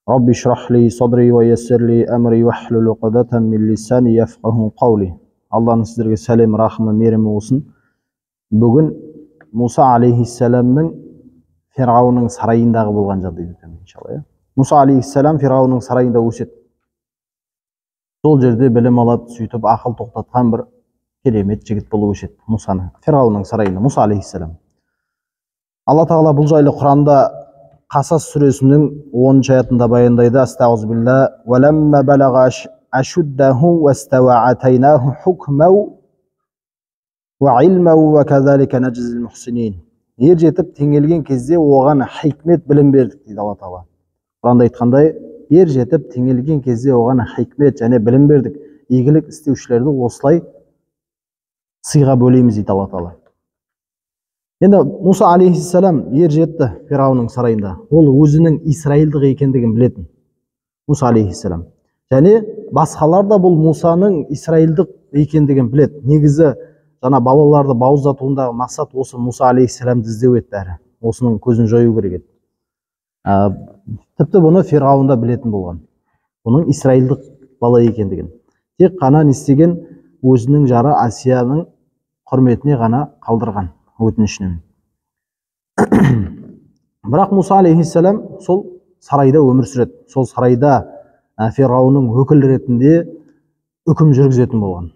Rabbi шрах ли садри ва яссир ли амри вахлул уқдатан мин лисани яфқаху қаули. Алланың сіздерге сәлем, рахымы, мейірімі болсын. Бүгін Муса алейхиссаламның Фирғауынның сарайындағы болған жағдайды өтеміз иншалла. Муса алейхиссалам Фирғауынның сарайында өседі. Сол жерде білім алады, сөйтіп ақыл тоқтатқан бір керемет жігіт болып өседі Мусаны. Фирғауынның сарайында Муса алейхиссалам. Алла тағала бұл жайлы Құранда Қасас сүресінің 10 аятында баяндайды. Астағфирулла ва ламма балаға ашуддаху вастава атайнаху хукман ва илман ва казалика нажзил мухсинин. Ер жетіп теңелген кезде оған хикмет білім бердік дейді Алла тағала. Құранда айтқандай, ер жетіп теңелген кезде оған хикмет және білім бердік. Игілік істеушілерді осылай сыйға бөлейміз дейді Алла тағала. Енді Муса алейхиссалам ер жетті Фирғауынның сарайында. Ол өзінің исраилдық екендігін білетін Муса алейхиссалам. Және басқалар да бұл Мусаның исраилдық екендігін біледі. Негізі жаңа балаларды бауыздатуындағы мақсат осы Муса алейхиссаламды іздеу еді бәрі. Осының көзін жою керек еді. Тіпті бұны Фирғауын да білетін болған. Бұның исраилдық бала екендігін. Тек қана не істеген, өзінің жары Асияның құрметіне ғана қалдырған өтінішінен. Бірақ Муса алейхиссалам сол сарайда өмір сүреді. Сол сарайда Фирғауынның өкіл ретінде үкім жүргізетін болған.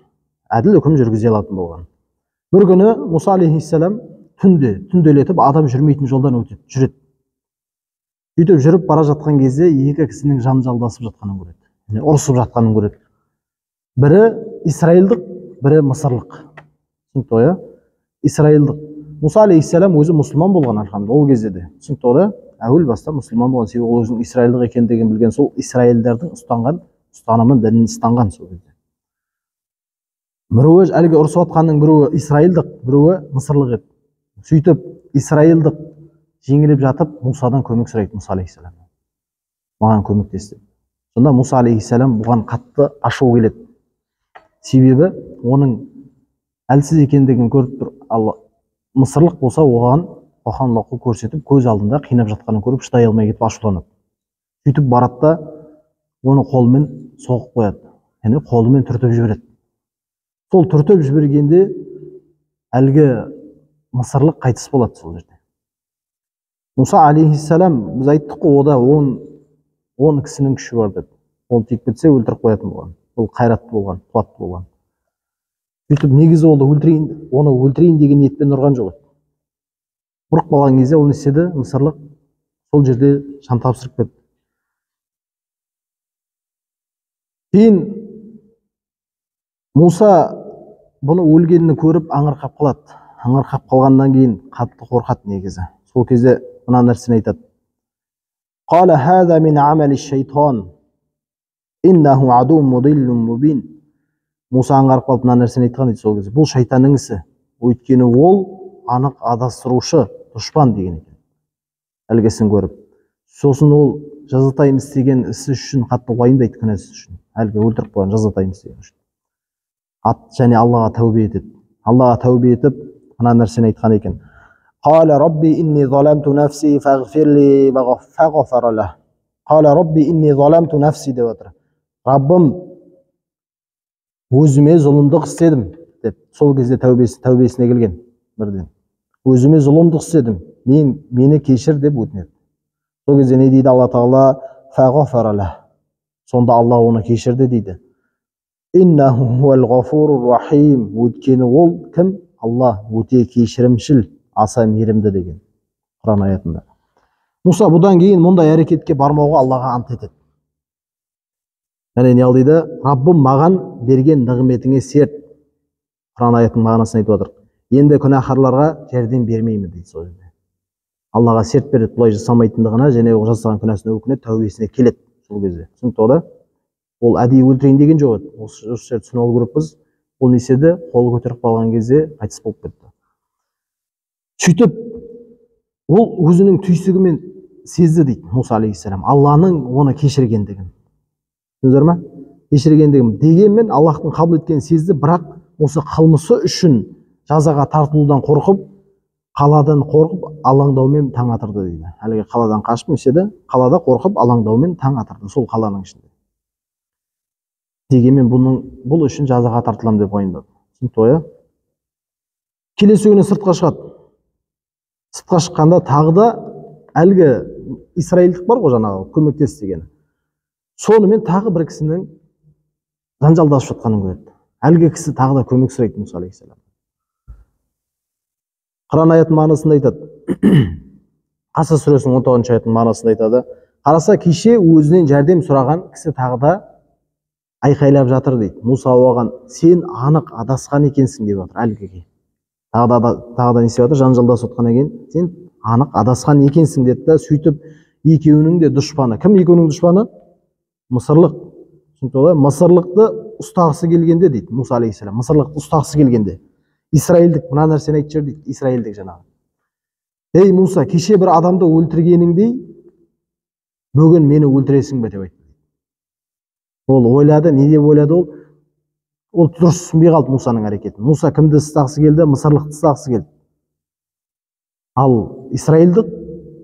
Әділ үкім жүргізе алатын болған. Бір күні Муса алейхиссалам түнделетіп адам жүрмейтін жолдан өтеді, жүреді. Сөйтіп жүріп бара жатқан кезде екі кісінің жанжалдасып жатқанын көреді. Яғни ұрысып жатқанын көреді. Бірі исраилдық, бірі мысырлық. Түсінікті ғой, иә? Исраилдық. Муса алейхиссалам өзі мұсылман болған, альхамдулилла, ол кезде де. Түсінікті ғой, әуел баста мұсылман болған, себебі ол өзінің исраилдық екендігін білген, сол исраилдердің ұстанған ұстанымын, дінін ұстанған сол кезде. Біреуі әлгі ұрысып жатқанның біреуі исраилдық, біреуі мысырлық еді. Сөйтіп исраилдық жеңіліп жатып Мусадан көмек сұрайды. Муса алейхиссалам маған көмектес деп. Сонда Муса алейхиссалам бұған қатты ашу келеді. Себебі оның әлсіз екендігін көріп тұр. Ал мысырлық болса оған қоқан-лоқы көрсетіп, көз алдында қинап жатқанын көріп, шыдай алмай кетіп ашуланады. Сөйтіп барады да оны қолымен соғып қояды. Яғни қолымен түртіп жібереді. Сол түртіп жібергенде әлгі мысырлық қайтыс болады сол жерде. Муса алейхиссалам, біз айттық қой, ода 10 кісінің күші бар деп. Ол тиіп кетсе өлтіріп қоятын болған. Ол қайратты болған, қуатты болған. Сөйтіп негізі ол оны өлтірейін деген ниетпен ұрған жоқ еді. Ұрып қалған кезде ол не істеді? Мысырлық сол жерде жан тапсырып кетті. Кейін Муса бұны өлгенін көріп аңырқап қалады. Аңырқап қалғаннан кейін қатты қорқады негізі. Сол кезде мына нәрсені айтады. Қала хаза мин амали шайтан иннаху аду мудиллун мубин. Муса аңғарып қалып мына нәрсені айтқан дейді сол кезде. Бұл шайтанның ісі. Өйткені ол анық адастырушы, дұшпан деген екен. Әлгісін көріп. Сосын ол жазатайым істеген ісі үшін қатты уайымдайды, күнәсі үшін. Әлгі өлтіріп қойған жазатайым істеген үшін. Және Аллаға тәубе етеді. Аллаға тәубе етіп мына нәрсені айтқан екен. Қала рабби инни заламту нафси фағфир ли фағафара лах. Қала рабби инни заламту нафси деп отыр. Раббым, өзіме зұлымдық істедім деп. Сол кезде тәубесіне келген бірден. Өзіме зұлымдық істедім, мені кешір деп өтінеді. Сол кезде не дейді Алла тағала? Фағафара лах. Сонда Алла оны кешірді дейді. Иннаху хуал ғафурур рахим. Өйткені ол кім? Алла өте кешірімшіл, аса мейірімді деген Құран аятында. Муса бұдан кейін мұндай әрекетке бармауға Аллаға ант етеді. Және не дейді? Раббым, маған берген нығметіңе серт. Құран аятының мағынасын айтып отыр. Енді күнәһарларға жәрдем бермеймін дейді сол жерде. Аллаға серт береді бұлай жасамайтындығына, және ол жасаған күнәсіне өкінеді, тәубесіне келеді сол кезде. Түсінікті ғой да? Ол әдейі өлтірейін деген жоқ еді. Осы жерді түсініп алу керекпіз. Ол не істеді? Қолы көтеріп қалған кезде қайтыс болып кетті. Сөйтіп ол өзінің түйсігімен сезді дейді Муса алейхиссалам, Алланың оны кешіргендігін. Түсіндіңіздер ме? Кешіргендігін. Дегенмен Аллаһтың қабыл еткенін сезді, бірақ осы қылмысы үшін жазаға тартылудан қорқып, Қаладан қорқып алаңдаумен таң атырды дейді. Әлгі қаладан қашып не істеді? Қалада қорқып алаңдаумен таң атырды сол қаланың ішінде. Дегенмен бұл үшін жазаға тартыламын деп уайымдады. Түсінікті ғой, иә? Келесі күні сыртқа шығады. Сыртқа шыққанда тағы да әлгі израильдік бар ғой, жаңағы көмектес дегені. Сонымен тағы бір кісінің жанжалдасып жатқанын көреді. Әлгі кісі тағы да көмек сұрайды Мұса алейхиссалам. Құран аятының мағынасында айтады. Қасас сүресінің 19-шы аятының мағынасында айтады. Қараса, кеше өзінен жәрдем сұраған кісі тағы да айқайлап жатыр дейді. Мұса оған, сен анық адасқан екенсің деп жатыр әлгіге. Тағы да не істеп жатыр? Жанжалдасып отқаннан кейін сен анық адасқан екенсің деді да, сөйтіп екеуінің де дұшпаны. Кім екеуінің дұшпаны? Мысырлық. Түсінікті ғой? Мысырлықты ұстағысы келгенде дейді Мұса алейхиссалам. Мысырлықты ұстағысы келгенде израильдік мына нәрсені айтып жібер дейді. Израильдік жаңағы. Ей Мұса, кеше бір адамды өлтіргеніңдей бүгін мені өлтіресің бе деп айтты. Ол ойлады, не деп ойлады ол? Ол дұрыс түсінбей қалды Мұсаның әрекетін. Мұса кімді ұстағысы келді? Мысырлықты ұстағысы келді. Ал израильдік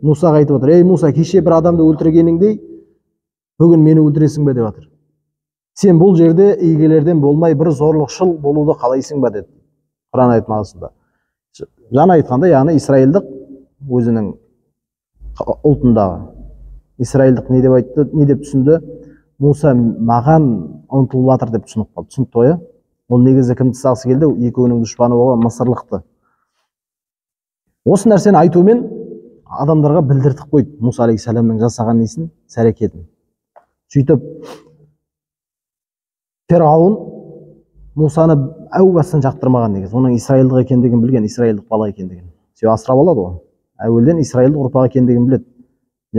Мұсаға айтып отыр: ей Мұса, кеше бір адамды өлтіргеніңдей бүгін мені өлтіресің бе деп жатыр. Сен бұл жерде игілерден болмай бір зорлықшыл болуды қалайсың ба деді. Құран аят мағынасында. Жаңа айтқанда, яғни израильдік өзінің ұлтындағы израильдік не деп айтты, не деп түсінді? Мұса маған ұмтылып жатыр деп түсініп қалды. Түсінікті ғой, иә? Ол негізі кімді ұстағысы келді? Екеуінің дұшпаны болған мысырлықты. Осы нәрсені айтумен адамдарға білдіртіп қойды Мұса алейхиссаламның жасаған несін, іс әрекетін. Сөйтіп Ферғауын Мұсаны әу бастан жақтырмаған негізі. Оның израильдік екендігін білген, израильдік бала екендігін. Себебі асырап алады ғой. Әуелден израильдік ұрпақ екендігін біледі.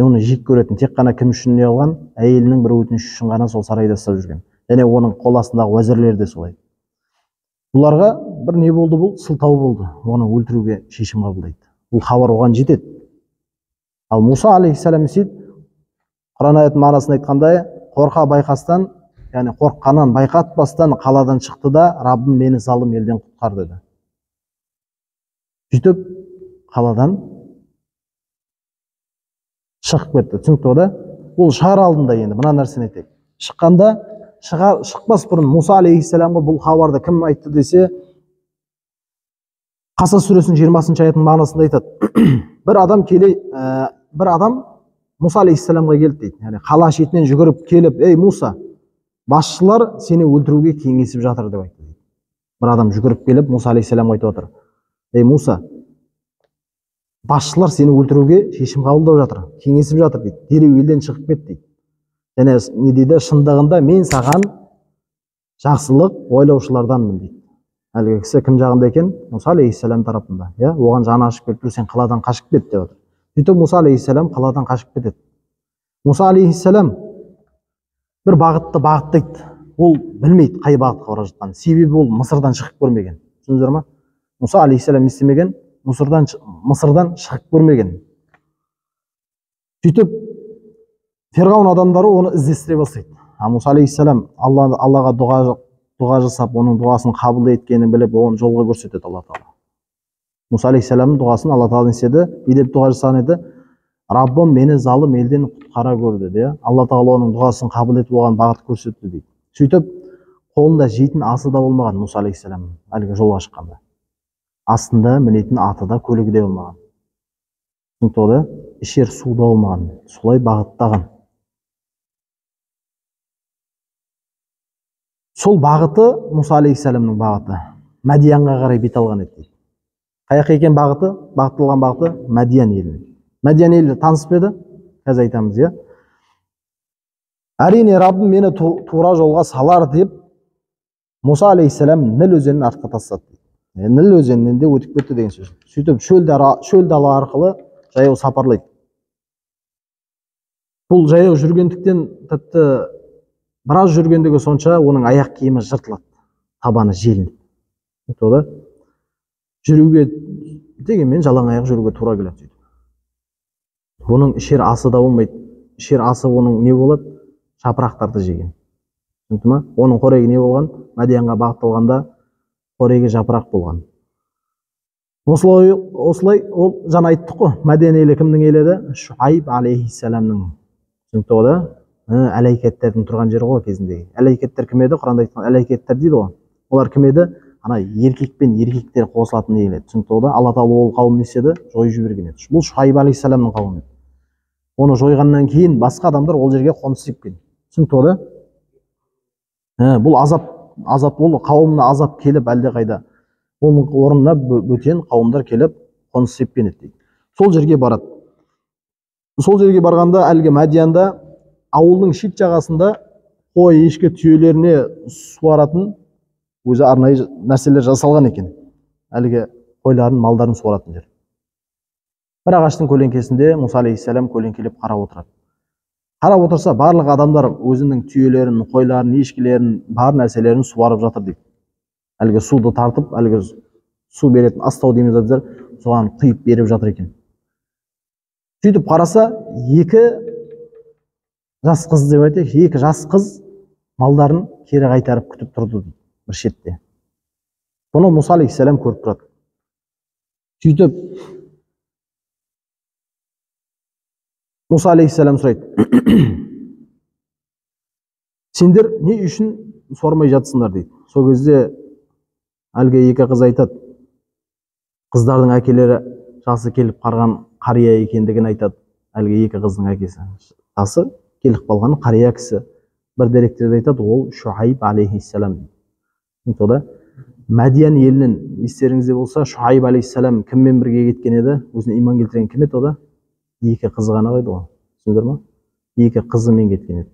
Оны жек көретін, тек қана кім үшін не қылған? Әйелінің бір өтініші үшін ғана сол сарайда ұстап жүрген. Және оның қол астындағы уәзірлері де солай. Бұларға бір не болды бұл? Сылтау болды. Оны өлтіруге шешім қабылдайды. Бұл хабар оған жетеді. Ал Мұса алейхиссалам істейді. Құран аятының мағынасын айтқандай, қорқа байқастан, яғни қорыққаннан байқатпастан қаладан шықты да, Раббым мені залым елден құтқар деді. Сөйтіп қаладан шығып кетті. Түсінікті ғой да? Ол шығар алдында енді мына нәрсені айтайық. Шыққанда, шықпас бұрын Мұса алейхиссаламға бұл хабарды кім айтты десе, Қасас сүресінің 20-шы аятының мағынасында айтады. Бір адам Мұса алейхиссаламға келді дейді. Яғни қала шетінен жүгіріп келіп, ей Мұса, басшылар сені өлтіруге кеңесіп жатыр деп айтты дейді. Бір адам жүгіріп келіп Мұса алейхиссаламға айтып отыр. Ей Мұса, басшылар сені өлтіруге шешім қабылдап жатыр, кеңесіп жатыр дейді. Дереу елден шығып кет дейді. Және не дейді? Шындығында мен саған жақсылық ойлаушыларданмын дейді. Әлгі кісі кім жағында екен? Мұса алейхиссалам тарапында. Иә, оған жаны ашып келіп тұр, сен қаладан қашып кет деп отыр. Сөйтіп Мұса алейхиссалам қаладан қашып кетеді. Мұса алейхиссалам бір бағытты бағыттайды. Ол білмейді қай бағытқа бара жатқанын. Себебі ол Мысырдан шығып көрмеген. Түсіндіңіздер ма? Мұса алейхиссалам не істемеген? Мысырдан шығып көрмеген. Сөйтіп Ферғауын адамдары оны іздестіре бастайды. А Мұса алейхиссалам Аллаға дұға жасап, оның дұғасын қабыл еткенін біліп, оны жолға көрсетеді Алла тағала. Мұса алейхиссаламның дұғасын Алла тағала не істеді? Не деп дұға жасаған еді? Раббым мені залым елден құтқара көр деді. Алла тағала оның дұғасын қабыл етіп, оған бағыт көрсетті дейді. Сөйтіп қолында жейтін асы да болмаған Мұса алейхиссалам әлгі жолға шыққанда. Астында мінетін аты да, көлігі де болмаған. Түсінікті ғой, ішер су да болмаған. Солай бағыттаған. Сол бағыты Мұса алейхиссаламның бағыты Мәдиянға қарай бет алған еді дейді. Қай жаққа екен бағыты? Бағытталған бағыты Мәдиян еліне. Мәдиян елі таныс па еді? Қазір айтамыз, иә. Әрине Раббым мені тура жолға салар деп Мұса алейхиссалам Ніл өзенін артқа тастады дейді. Ніл өзенінен де өтіп кетті деген сөз. Сөйтіп шөл дала арқылы жаяу сапарлайды. Бұл жаяу жүргендіктен тіпті біраз жүргендігі сонша оның аяқ киімі жыртылады, табаны желініп. Жүруге дегенмен жалаң аяқ жүруге тура келеді сөйтіп. Оның ішер асы да болмайды. Ішер асы оның не болады? Жапырақтарды жеген. Түсінікті ма? Оның қорегі не болған? Мәдиянға бағытталғанда қорегі жапырақ болған. Осылай ол жаңа айттық қой, Мәден елі кімнің елі еді? Шуайб алейхиссаламның. Түсінікті ғой да? Әләйкеттердің тұрған жері ғой кезіндегі. Әләйкеттер кім еді? Құранда айтқан әләйкеттер дейді ғой. Олар кім еді? Ана еркек пен еркектер қосылатын ел еді. Түсінікті ғой да? Алла тағала ол қауым не істеді? Жойып жіберген еді. Бұл Шуайб алейхиссаламның қауымы еді. Оны жойғаннан кейін басқа адамдар ол жерге қоныс тепкен. Түсінікті ғой да? Бұл азап, ол қауымына азап келіп әлдеқайда. Оның орнына бөтен қауымдар келіп қоныс тепкен еді дейді. Сол жерге барады. Сол жерге барғанда әлгі Мәдиянда ауылдың шет жағасында қой, ешкі, түйелеріне суаратын өзі арнайы нәрселер жасалған екен. Әлгі қойларын, малдарын суаратын жер. Бір ағаштың көлеңкесінде Мұса алейхиссалам көлеңкелеп қарап отырады. Қарап отырса, барлық адамдар өзінің түйелерін, қойларын, ешкілерін, бар нәрселерін суарып жатыр дейді. Әлгі суды тартып, әлгі су беретін астау дейміз біздер, соған құйып беріп жатыр екен. Сөйтіп қараса, екі жас қыз деп айтайық, екі жас қыз малдарын кері қайтарып күтіп тұрды дейді бір шетте. Бұны Мұса алейхиссалам көріп тұрады. Сөйтіп Мұса алейхиссалам сұрайды: сендер не үшін суармай жатсыңдар дейді. Сол кезде әлгі екі қыз айтады, қыздардың әкелері жасы келіп қарған қария екендігін айтады. Әлгі екі қыздың әкесі жасы келіп қалған қария кісі. Бір деректерде айтады, ол Шуайб алейхиссалам дейді. Мәдиян елінен, естеріңізде болса, Шуайб алейхиссалам кіммен бірге кеткен еді? Өзіне иман келтірген кім еді ода? Екі қызы ғана еді ғой. Түсіндіңдер ма? Екі қызымен кеткен еді.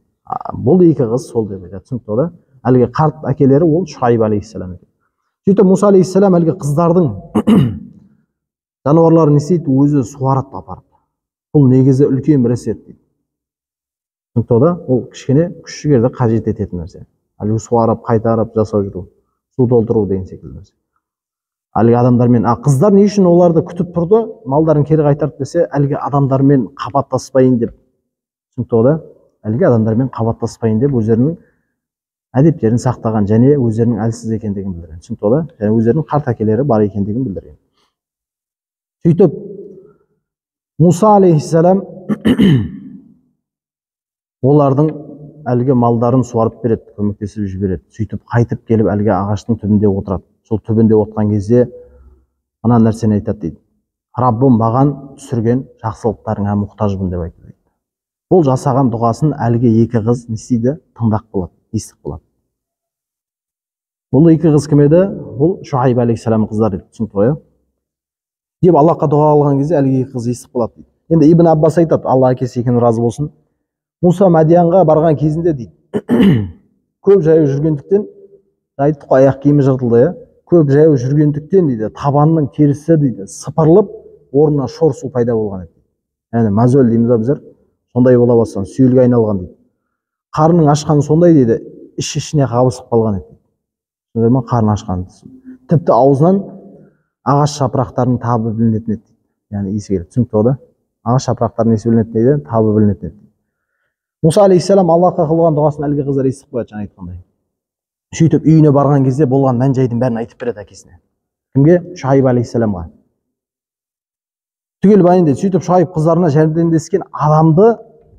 Бұл екі қыз сол деп айтады. Түсінікті ғой да? Әлгі қарт әкелері ол Шуайб алейхиссалам екен. Сөйтіп Мұса алейхиссалам әлгі қыздардың жануарларын не істейді? Өзі суарады апарып. Бұл негізі үлкен бір іс еді дейді. Түсінікті ғой да? Ол кішкене күш жігерді қажет ететін нәрсе. Әлгі суарып, қайтарып жасау жүру, су толтыру деген секілді нәрсе. Әлгі адамдармен, қыздар не үшін оларды күтіп тұрды, малдарын кері қайтарып десе, әлгі адамдармен қабаттаспайын деп. Түсінікті ғой да? Әлгі адамдармен қабаттаспайын деп өздерінің әдептерін сақтаған және өздерінің әлсіз екендігін білдірген. Түсінікті ғой да? Және өздерінің қарт әкелері бар екендігін білдірген. Сөйтіп Мұса алейхиссалам олардың әлгі малдарын суарып береді, көмектесіп жібереді. Сөйтіп қайтып келіп әлгі ағаштың түбінде отырады. Сол түбінде отырған кезде мына нәрсені айтады дейді: Раббым, маған түсірген жақсылықтарыңа мұқтажбын деп айтады дейді. Бұл жасаған дұғасын әлгі екі қыз не істейді? Тыңдап қалады, естіп қалады. Бұл екі қыз кім еді? Бұл Шуайб алейхиссалам қыздары еді. Түсінікті ғой, деп Аллахқа дұға қылған кезде әлгі екі қыз естіп қалады дейді. Енді Ибн Аббас айтады, Алла әкесі екені разы болсын. Мұса Мәдиянға барған кезінде дейді, көп жаяу жүргендіктен, айттық қой, аяқ киімі жыртылды, иә? Көп жаяу жүргендіктен дейді, табанның терісі дейді сыпырылып, орнына шор су пайда болған еді. Яғни мозоль дейміз ба біздер, сондай бола бастаған, сүйелге айналған дейді. Қарның ашқаны сондай дейді, іш-ішіне қабысып қалған еді. Түсіндіңдер ме? Қарны ашқан. Тіпті аузынан ағаш жапырақтарының табы білінетін еді. Яғни иісі келіп, түсінікті ғой да? Ағаш жапырақтарының иісі білінетін еді, табы білінетін еді. Мұса алейхиссалам Аллахқа қылған дұғасын әлгі қыздар естіп қояды, жаңа айтқандай. Сөйтіп үйіне барған кезде болған мән-жайдың бәрін айтып береді әкесіне. Кімге? Шуайб алейхиссаламға. Түгел баяндайды. Сөйтіп Шуайб қыздарына жәрдемдескен адамды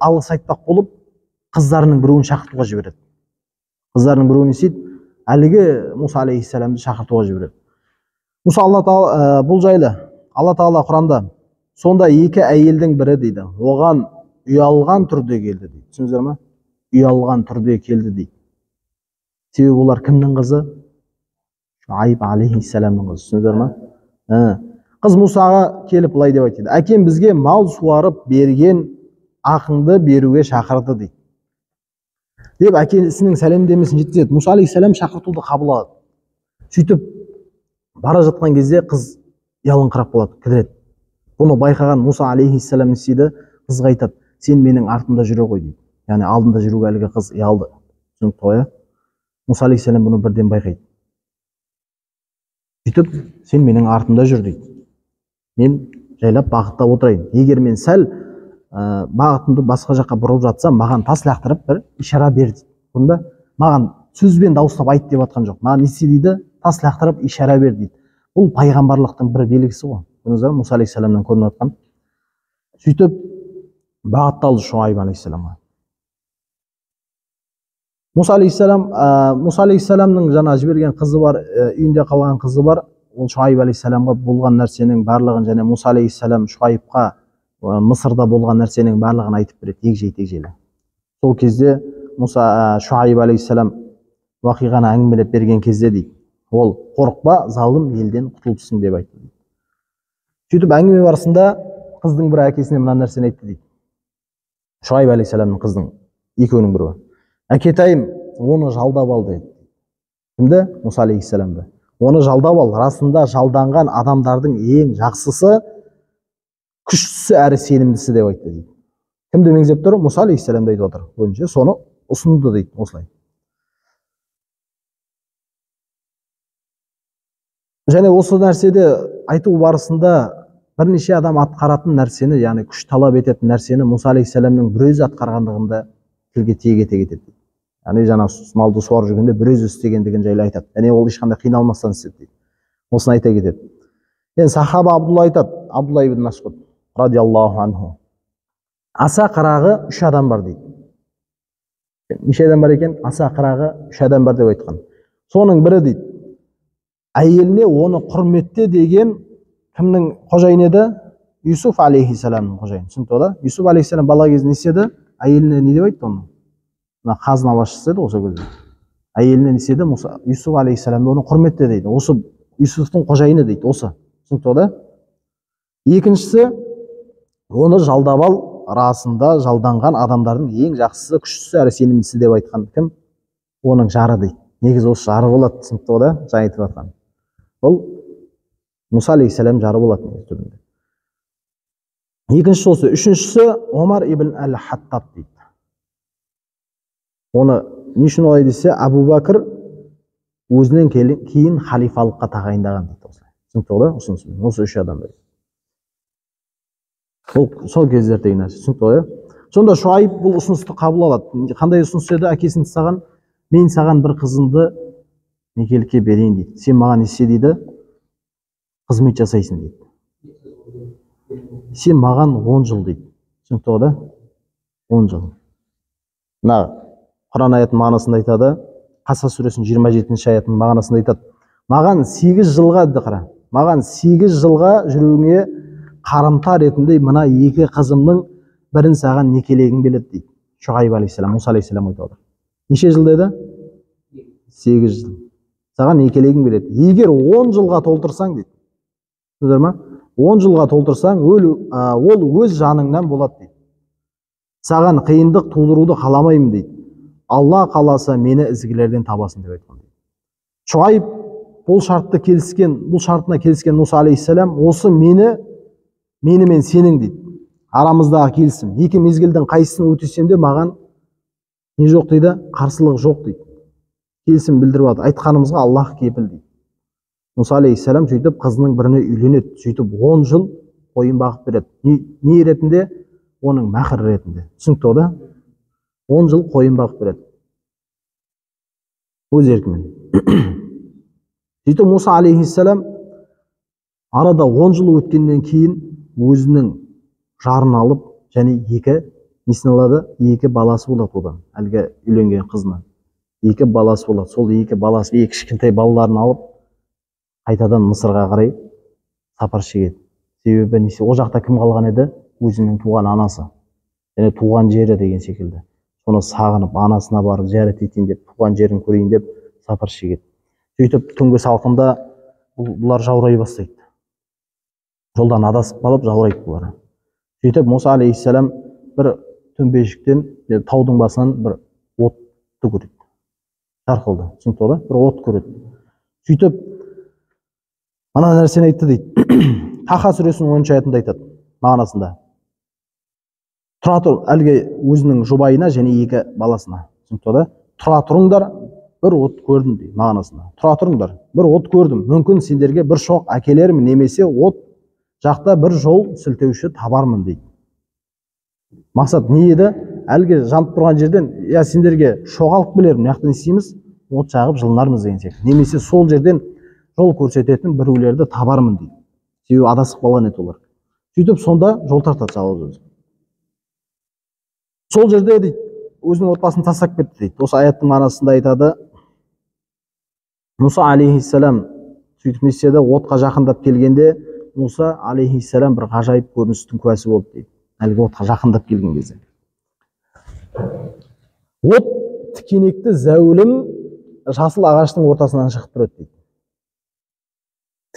алғыс айтпақ болып, қыздарының біреуін шақыртуға жібереді. Қыздарының біреуін не істейді? Әлгі Мұса алейхиссаламды шақыртуға жібереді. Мұса Алла тағала бұл жайлы Алла тағала Құранда сонда екі әйелдің бірі дейді, оған ұялған түрде келді дейді. Түсіндіңіздер ме? Ұялған түрде келді дейді. Себебі олар кімнің қызы? Шуайб алейхиссаламның қызы. Түсіндіңіздер ме? Қыз Мұсаға келіп былай деп айтады: әкем бізге мал суарып берген ақыңды беруге шақырды дейді. Деп әкесінің сәлемдемесін жеткізеді. Мұса алейхиссалам шақыртуды қабыл алады. Сөйтіп бара жатқан кезде қыз ұялыңқырап қалады, кідіреді. Бұны байқаған Мұса алейхиссалам не істейді? Қызға айтады: сен менің артымда жүре ғой дейді. Яғни алдында жүруге әлгі қыз ұялды. Түсінікті ғой, иә? Мұса алейхиссалам бұны бірден байқайды. Сөйтіп, сен менің артымда жүр дейді. Мен жайлап бағыттап отырайын. Егер мен сәл бағытымды басқа жаққа бұрып жатсам, маған тас лақтырып бір ишара бер дейді. Бұнда маған сөзбен дауыстап айт деп жатқан жоқ. Маған не істе дейді? Тас лақтырып ишара бер дейді. Бұл пайғамбарлықтың бір белгісі ғой. Көрдіңіздер ме, Мұса алейхиссаламнан көрініп жатқан. Сөйтіп бағытталды Шуайб алейхиссаламға. Мұса алейхиссаламның жаңа жіберген қызы бар, үйінде қалған қызы бар. Ол Шуайб алейхиссаламға болған нәрсенің барлығын және Мұса алейхиссалам Шуайбқа Мысырда болған нәрсенің барлығын айтып береді егжей-тегжейлі. Сол кезде Шуайб алейхиссалам уақиғаны әңгімелеп берген кезде дейді, ол қорықпа, залым елден құтылыпсың деп айтты дейді. Сөйтіп әңгіме барысында қыздың бір әкесіне мына нәрсені айтты дейді. Шуайб алейхиссаламның қыздың екеуінің біреуі. Әкетайым, оны жалдап ал деді. Кімді? Мұса алейхиссаламды. Оны жалдап ал, расында жалданған адамдардың ең жақсысы, күштісі әрі сенімдісі деп айтты дейді. Кімді меңзеп тұр? Мұса алейхиссаламды айтып отыр. Бойынша соны ұсынды дейді осылай. Және осы нәрседе айту барысында бірнеше адам атқаратын нәрсені, яғни күш талап ететін нәрсені Мұса алейхиссаламның бір өзі атқарғандығында тілге тиек ете кетеді. Яғни жаңа малды суарып жүргенде бір өзі істегендігін жайлы айтады. Яғни ол ешқандай қиналмастан істеді дейді. Осыны айта кетеді. Енді сахаба Абдулла айтады, Абдулла ибн Масғуд радиаллаху анху. Аса қырағы үш адам бар дейді. Неше адам бар екен? Аса қырағы үш адам бар деп айтқан. Соның бірі дейді, әйеліне оны құрметте деген кімнің қожайыны еді? Юсуф алейхиссаламның қожайыны. Түсінікті ғой да? Юсуф алейхиссалам бала кезінде не істеді? Әйеліне не деп айтты оны? Мына қазына басшысы еді осы кезде. Әйеліне не істеді? Юсуф алейхиссаламды оны құрметте дейді. Осы Юсуфтың қожайыны дейді, осы. Түсінікті ғой да? Екіншісі, оны жалдап ал, расында жалданған адамдардың ең жақсысы, күштісі әрі сенімдісі деп айтқан кім? Оның жары дейді. Негізі осы жары болады, түсінікті ғой да? Жаңа айтып жатқан. Бұл Мұса алейхиссалам жары болады негізі түбінде. Екіншісі осы, үшіншісі Омар ибн әл-Хаттаб дейді. Оны не үшін олай десе, Әбу Бәкір өзінен кейін халифалыққа тағайындаған дейді осылай. Түсінікті ғой да? Ұсынысы. Осы үш адам дейді. Бұл сол кездердегі нәрсе, түсінікті ғой, иә? Сонда Шуайб бұл ұсынысты қабыл алады. Қандай ұсыныс еді? Әкесінің саған, мен саған бір қызымды некелікке берейін дейді. Сен маған не істе дейді? Қызмет жасайсың дейді. Сен маған 10 жыл дейді. Түсінікті ғой да? 10 жыл. Мына Құран аятының мағынасында айтады, Қасас сүресінің 27-ші аятының мағынасында айтады. Маған 8 жылға деді, қара. Маған 8 жылға жүруіңе қарымта ретінде мына екі қызымның бірін саған некелегім келеді дейді. Шуайб алейхиссалам, Мұса алейхиссалам айтып отыр. Неше жыл деді? 8 жыл. Саған некелегім келеді. Егер 10 жылға толтырсаң дейді. Түсіндіңдер ма? 10 жылға толтырсаң, ол өз жаныңнан болады дейді. Саған қиындық тудыруды қаламаймын дейді. Алла қаласа мені ізгілерден табасың деп айтқан дейді. Шуайб бұл шартты келіскен, бұл шартына келіскен Мұса алейхиссалам, осы менімен сенің дейді. Арамыздағы келісім. Екі мезгілдің қайсысын өтесем де маған не жоқ дейді? Қарсылық жоқ дейді. Келісім білдіріп алды. Айтқанымызға Аллах кепіл дейді. Мұса алейхиссалам сөйтіп қызының біріне үйленеді. Сөйтіп 10 жыл қойын бағып береді. Не ретінде? Оның мәһр ретінде. Түсінікті ғой да? 10 жыл қойын бағып береді. Өз еркімен. Сөйтіп Мұса алейхиссалам арада 10 жыл өткеннен кейін өзінің жарын алып, және екі несін алады? Екі баласы болады одан. Әлгі үйленген қызынан. Екі баласы болады. Сол екі баласы, екі кішкентай балаларын алып, қайтадан Мысырға қарай сапар шегеді. Себебі несі, ол жақта кім қалған еді? Өзінің туған анасы. Және туған жері деген секілді. Соны сағынып, анасына барып зиярат етейін деп, туған жерін көрейін деп сапар шегеді. Сөйтіп түнгі салқында бұлар жаурай бастайды. Жолдан адасып қалып жаурайды бұлар. Сөйтіп Мұса алейхиссалам бір төмпешіктен, таудың басынан бір отты көреді. Жарқылды, түсінікті ғой, бір от көреді. Сөйтіп ана нәрсені айтты дейді. Таха сүресінің 10-шы аятында айтады мағынасында. Тұра тұр, әлгі өзінің жұбайына және екі баласына. Түсінікті ғой, тұра тұрыңдар, бір от көрдім дейді мағынасында. Тұра тұрыңдар, бір от көрдім. Мүмкін сендерге бір шоқ әкелермін, немесе от жақта бір жол сілтеуші табармын дейді. Мақсат не еді? Әлгі жанып тұрған жерден, я сендерге шоқ алып келермін, мына жақта не істейміз? От жағып жылынармыз деген секілді. Немесе сол жерден жол көрсететін біреулерді табармын дейді. Себебі адасып қалған еді олар. Сөйтіп сонда жол тартады жалғыз өзі. Сол жерде дейді, өзінің отбасын тастап кетті дейді. Осы аяттың мағынасында айтады. Мұса алейхиссалам сөйтіп не істеді? Отқа жақындап келгенде Мұса алейхиссалам бір ғажайып көріністің куәсі болды дейді. Әлгі отқа жақындап келген кезде. От тікенекті зәулім жасыл ағаштың ортасынан шығып тұрады дейді.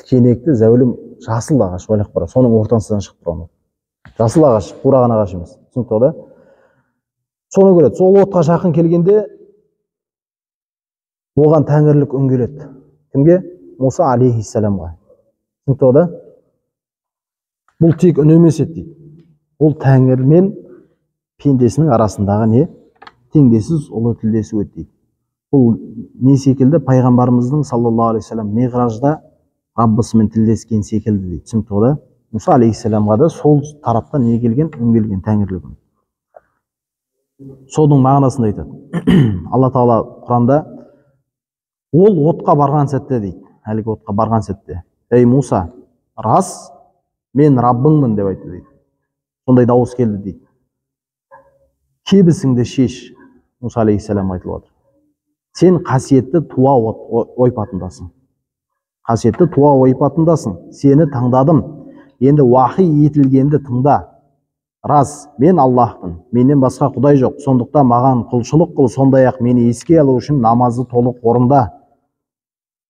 Тікенекті зәулім жасыл ағаш, ойлап қара, соның ортасынан шығып тұрған от. Жасыл ағаш, қураған ағаш емес. Түсінікті ғой да? Соны көреді. Сол отқа жақын келгенде оған тәңірлік үн келеді. Кімге? Мұса алейхиссаламға. Түсінікті ғой да? Бұл тек үн емес еді дейді. Бұл тәңір мен пендесінің арасындағы не? Теңдесіз ұлы тілдесу еді дейді. Бұл не секілді? Пайғамбарымыздың саллаллаху алейхи вассалам миғражда Раббысымен тілдескен секілді дейді. Түсінікті ғой да? Мұса алейхиссаламға да сол тараптан не келген? Үн келген, тәңірлік үн. Соның мағынасын айтады. Алла тағала Құранда ол отқа барған сәтте дейді. Әлгі отқа барған сәтте, ей Мұса, рас мен Раббыңмын деп айтты дейді. Сондай дауыс келді дейді. Кебісіңді шеш, Мұса алейхиссалам айтылып отыр. Сен қасиетті Туа ойпатындасың. Қасиетті Туа ойпатындасың. Сені таңдадым. Енді уахи етілгенді тыңда. Рас, мен Аллахпын. Менен басқа құдай жоқ. Сондықтан маған құлшылық қыл, сондай-ақ мені еске алу үшін намазды толық орында.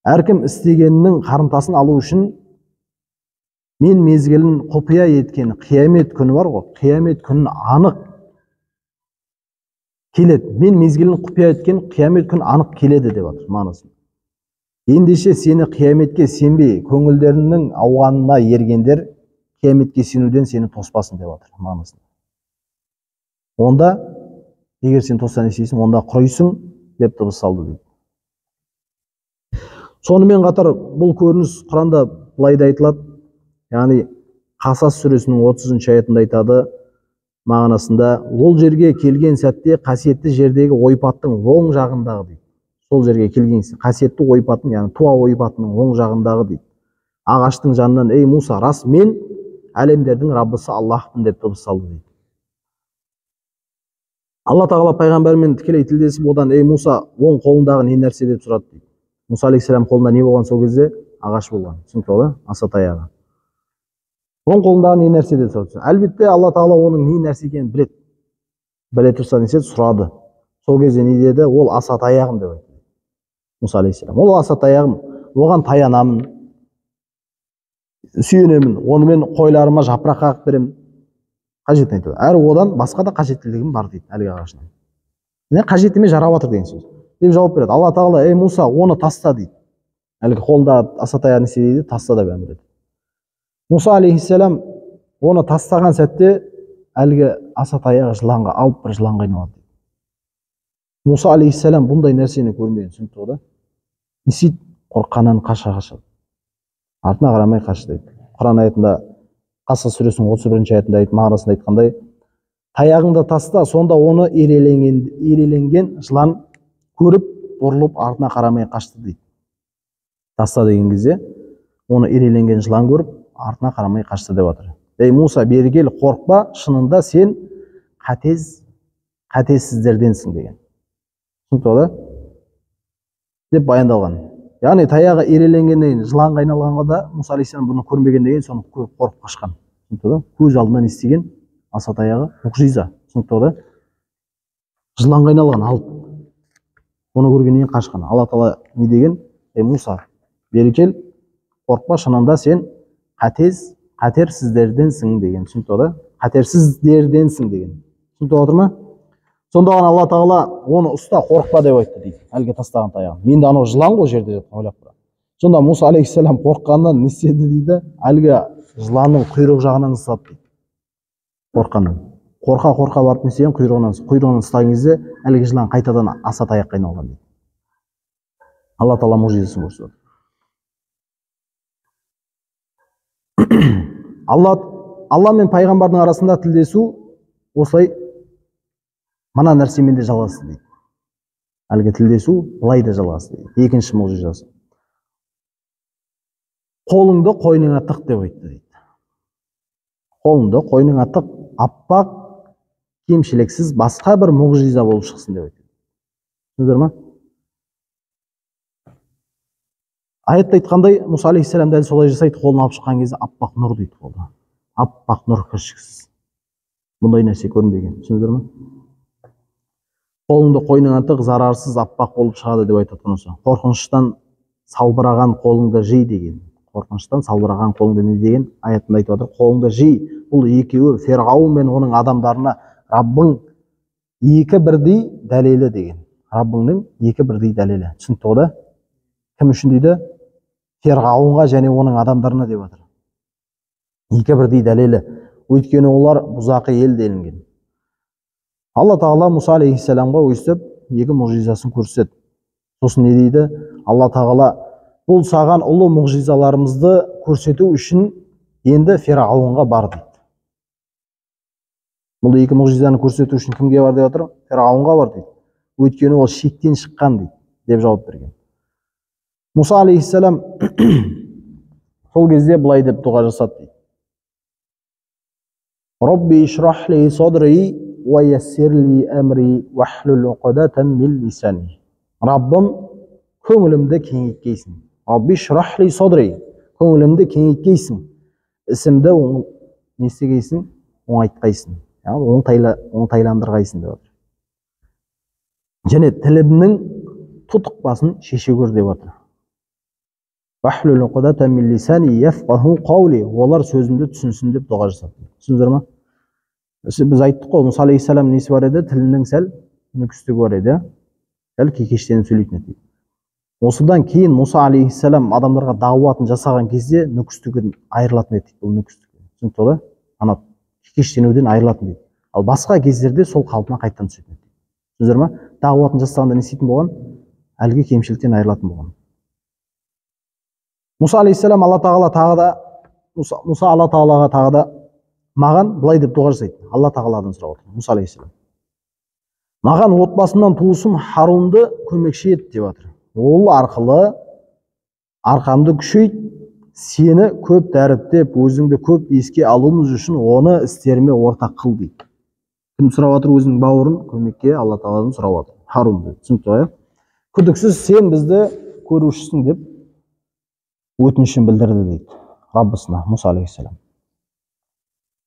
Әркім істегенінің қарымтасын алу үшін мен мезгілін құпия еткен қиямет күні бар ғой. Қиямет күні анық келеді. Мен мезгілін құпия еткен қиямет күні анық келеді деп жатыр мағынасы. Ендеше сені қияметке сенбей, көңілдерінің ауғанына ергендер қияметке сенуден сені тоспасын деп жатыр мағынасы. Онда егер сен тосса не істейсің? Онда құрисың деп дыбыс салды дейді. Сонымен қатар бұл көрініс Құранда былай да айтылады. Яғни Қасас сүресінің 30-шы аятында айтады мағынасында, ол жерге келген сәтте қасиетті жердегі ойпаттың оң жағындағы дейді. Сол жерге келген қасиетті ойпаттың, яғни Туа ойпатының оң жағындағы дейді. Ағаштың жанынан, ей Мұса, рас мен әлемдердің Раббысы Аллахпын деп дыбыс салды дейді. Алла тағала пайғамбармен тікелей тілдесіп, одан ей Мұса, оң қолындағы не нәрсе деп сұрады дейді. Мұса алейхиссалам қолында не болған сол кезде? Ағаш болған. Түсінікті ғой, аса таяғы. Оң қолындағы не нәрсе деп сұрады. Әлбетте Алла тағала оның не нәрсе екенін біледі. Біле тұрса не істеді? Сұрады. Сол кезде не деді? Ол аса таяғым деп айтты. Мұса алейхиссалам. Ол аса таяғым, оған таянамын, сүйенемін, онымен қойларыма жапырақ қағып беремін. Қажетін айтады. Әрі одан басқа да қажеттілігім бар дейді әлгі ағашынан. Не қажет емес, жарап жатыр деген сөз. Деп жауап береді. Алла тағала, ей Мұса, оны таста дейді. Әлгі қолында аса таяғын не істе дейді? Таста деп әмір етеді. Мұса алейхиссалам оны тастаған сәтте әлгі аса таяғы жыланға алып бір жыланға айналады дейді. Мұса алейхиссалам бұндай нәрсені көрмеген, түсінікті ғой да? Не істейді? Қорыққаннан қаша қашады. Артына қарамай қашты дейді. Құран аятында Қасас сүресінің 31-ші аятында мағынасында айтқандай, таяғыңды таста, сонда оны иреленген жылан көріп, бұрылып артына қарамай қашты дейді. Таста деген кезде оны иреленген жылан көріп, артына қарамай қашты деп жатыр. Ей Мұса, бері кел, қорықпа, шынында сен қатесіздерденсің деген. Түсінікті ғой да? Деп баяндалған. Яғни таяғы иреленгеннен кейін жыланға айналғанға да Мұса алейхиссалам бұны көрмеген деген, соны көріп қорқып қашқан. Түсінікті ғой? Көз алдынан не істеген? Аса таяғы мұғжиза. Түсінікті ғой да? Жыланға айналған алып. Оны көргеннен кейін қашқан. Алла тағала не деген? Ей Мұса, бері кел, қорықпа, шынында сен қатерсіздерденсің деген. Түсінікті ғой да? Қатерсіздерденсің деген. Түсінікті отыр ма? Сонда оған Алла тағала оны ұста, қорықпа деп айтты дейді. Әлгі тастаған таяғын. Енді анау жылан ғой жерде жатқан, ойлап тұр. Сонда Мұса алейхиссалам қорыққаннан не істеді дейді? Әлгі жыланның құйрық жағынан ұстады дейді. Қорыққаннан. Қорқа-қорқа барып не істеген? Құйрығынан ұстаған кезде әлгі жылан қайтадан аса таяққа айналған дейді. Алла тағала мұғжизасын көрсетеді. Алла мен пайғамбардың арасында тілдесу осылай мына нәрсемен де жалғасты дейді. Әлгі тілдесу былай да жалғасты дейді. Екінші мұғжизасы. Қолыңды қойныңа тық деп айтты дейді. Қолыңды қойныңа тық, аппақ, кемшіліксіз басқа бір мұғжиза болып шықсын деп айтты. Түсіндіңдер ма? Аятта айтқандай, Мұса алейхиссалам дәл солай жасайды, қолын алып шыққан кезде аппақ нұр дейді қолда. Аппақ нұр, кіршіксіз. Бұндай нәрсе көрінбеген. Түсіндіңдер ма? Қолыңды қойныңа тық, зарарсыз аппақ болып шығады деп айтады осы. Қорқыныштан салбыраған қолыңды жи деген. Қорқыныштан салбыраған қолыңды не деген аятында айтып отыр. Қолыңды жи. Бұл екеуі Ферғауын мен оның адамдарына Раббың екі бірдей дәлелі деген. Раббыңның екі бірдей дәлелі. Түсінікті ғой да? Кім үшін дейді? Ферғауынға және оның адамдарына деп отыр. Екі бірдей дәлелі. Өйткені олар бұзақы ел делінген. Алла Тағала Мұса алейхиссаламға өстіп екі мұғжизасын көрсетеді. Сосын не дейді? Алла Тағала бұл саған ұлы мұғжизаларымызды көрсету үшін енді Ферғауынға бар дейді. Бұл екі мұғжизаны көрсету үшін кімге бар деп отыр? Ферғауынға бар дейді. Өйткені ол шектен шыққан дейді деп жауап берген. Мұса алейхиссалам сол кезде былай деп дұға жасады дейді. Рабби ишрах ли садри уа яссир ли амри уахлул уқдатан мин лисани. Раббым, көңілімді кеңейткейсің. Рабби ишрах ли садри, көңілімді кеңейткейсің. Ісімді не істегейсің? Оңайтқайсың. Яғни оңтайландырғайсың деп отыр. Және тілімнің тұтықпасын шеше көр деп отыр. Уахлул уқдатан мин лисани яфқаху қаули. Олар сөзімді түсінсін деп дұға жасады. Түсіндіңдер ма? Біз айттық қой, Мұса алейхиссалам несі бар еді? Тілінің сәл нүкістігі бар еді, сәл кекештеніп сөйлейтін еді. Осыдан кейін Мұса алейхиссалам адамдарға дағуатын жасаған кезде нүкістігін айырылатын еді. Бұл нүкістік. Түсінікті ғой? Ана кекештенуден айырылатын дейді. Ал басқа кездерде сол қалпына қайтадан түсетін еді. Түсіндіңдер ма? Дағуатын жасағанда не істейтін болған? Әлгі кемшіліктен айырылатын болған. Мұса алейхиссалам Алла Тағала тағы да Мұса Алла Тағалаға тағы да маған былай деп дұға жасайды. Алла Тағаладан сұрап отыр Мұса алейхиссалам. Маған отбасымнан туысым Харунды көмекші ет деп жатыр. Ол арқылы арқамды күшейт, сені көп дәріптеп, өзіңді көп еске алуымыз үшін оны істеріме ортақ қыл дейді. Кім сұрап жатыр? Өзінің бауырын көмекке Алла Тағаладан сұрап жатыр. Харунды. Түсінікті ғой? Күдіксіз сен бізді көрушісің деп өтінішін білдірді дейді Раббысына Мұса алейхиссалам.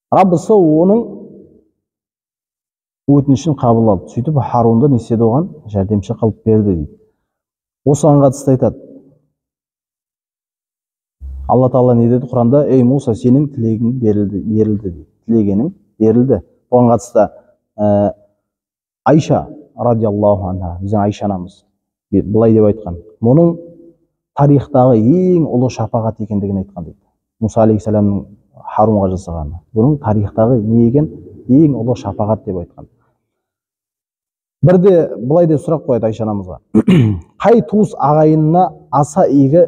Раббысы оның өтінішін қабыл алды. Сөйтіп Харунды не істеді оған? Жәрдемші қылып берді дейді. Осыған қатысты айтады. Алла Тағала не деді Құранда? Ей Мұса, сенің тілегің берілді, дейді. Тілегенің берілді. Оған қатысты Айша радиаллаху анха, біздің Айша анамыз былай деп айтқан. Мұның тарихтағы ең ұлы шапағат екендігін айтқан дейді. Мұса алейхиссаламның Харунға жасағаны. Бұның тарихтағы не екен? Ең ұлы шапағат деп айтқан. Бірде былай деп сұрақ қояды Айша анамызға. Қай туыс ағайынына аса игі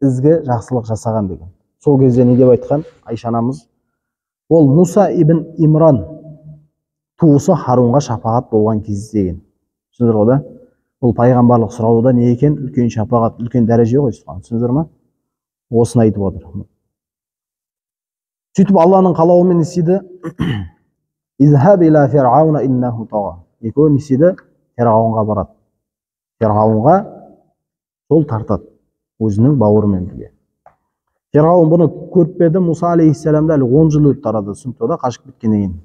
ізгі жақсылық жасаған деген. Сол кезде не деп айтқан Айша анамыз? Ол Мұса ибн Имран туысы Харунға шапағат болған кез деген. Түсіндіңдер ғой да? Бұл пайғамбарлық сұрауда не екен? Үлкен шапағат, үлкен дәреже ғой соған. Түсіндіңдер ма? Осыны айтып отыр. Сөйтіп Алланың қалауымен не істейді? Изхаб ила фирауна иннаху таға. Екеуі не істейді? Ферғауынға барады. Ферғауынға жол тартады өзінің бауырымен бірге. Ферғауын бұны көріп пе еді? Мұса алейхиссаламды әлі 10 жыл өтті арада, түсінікті да, қашып кеткеннен кейін.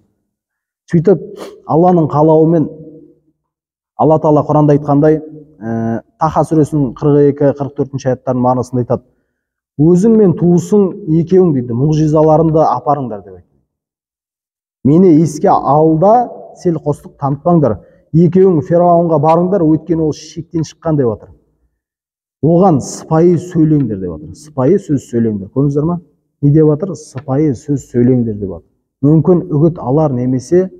Сөйтіп Алланың қалауымен Алла Тағала Құранда айтқандай, Таха сүресінің 42-44 аяттарының мағынасында айтады. Өзің мен туысың екеуің дейді, мұғжизаларымды апарыңдар деп айтты. Мені еске алда селқостық танытпаңдар. Екеуің Ферғауынға барыңдар, өйткені ол шектен шыққан деп отыр. Оған сыпайы сөйлеңдер деп отыр. Сыпайы сөз сөйлеңдер. Көрдіңіздер ма? Не деп отыр? Сыпайы сөз сөйлеңдер деп отыр. Мүмкін үгіт алар немесе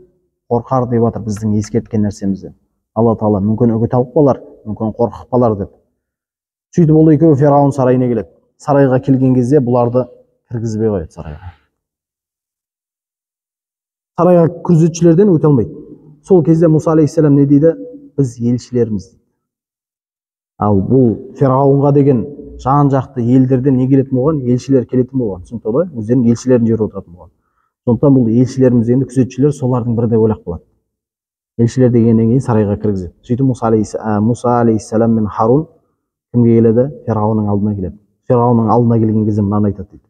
қорқар деп отыр біздің ескерткен нәрсемізден. Алла Тағала мүмкін үгіт алып қалар, мүмкін қорқып қалар деп. Сөйтіп ол екеуі Ферғауын сарайына келеді. Сарайға келген кезде бұларды кіргізбей қояды сарайға. Сарайға күзетшілерден өте алмайды. Сол кезде Мұса алейхиссалам не дейді? Біз елшілерміз дейді. Ал бұл Ферғауынға деген жан жақты елдерден не келетін болған? Елшілер келетін болған. Түсінікті ғой? Өздерінің елшілерін жіберіп отыратын болған. Сондықтан бұл елшілеріміз дегенде күзетшілер солардың бірі деп ойлап қалады. Елшілер дегеннен кейін сарайға кіргізеді. Сөйтіп Мұса алейхиссалам мен Харун кімге келеді? Ферғауынның алдына келеді. Ферғауынның алдына келген кезде мынаны айтады дейді.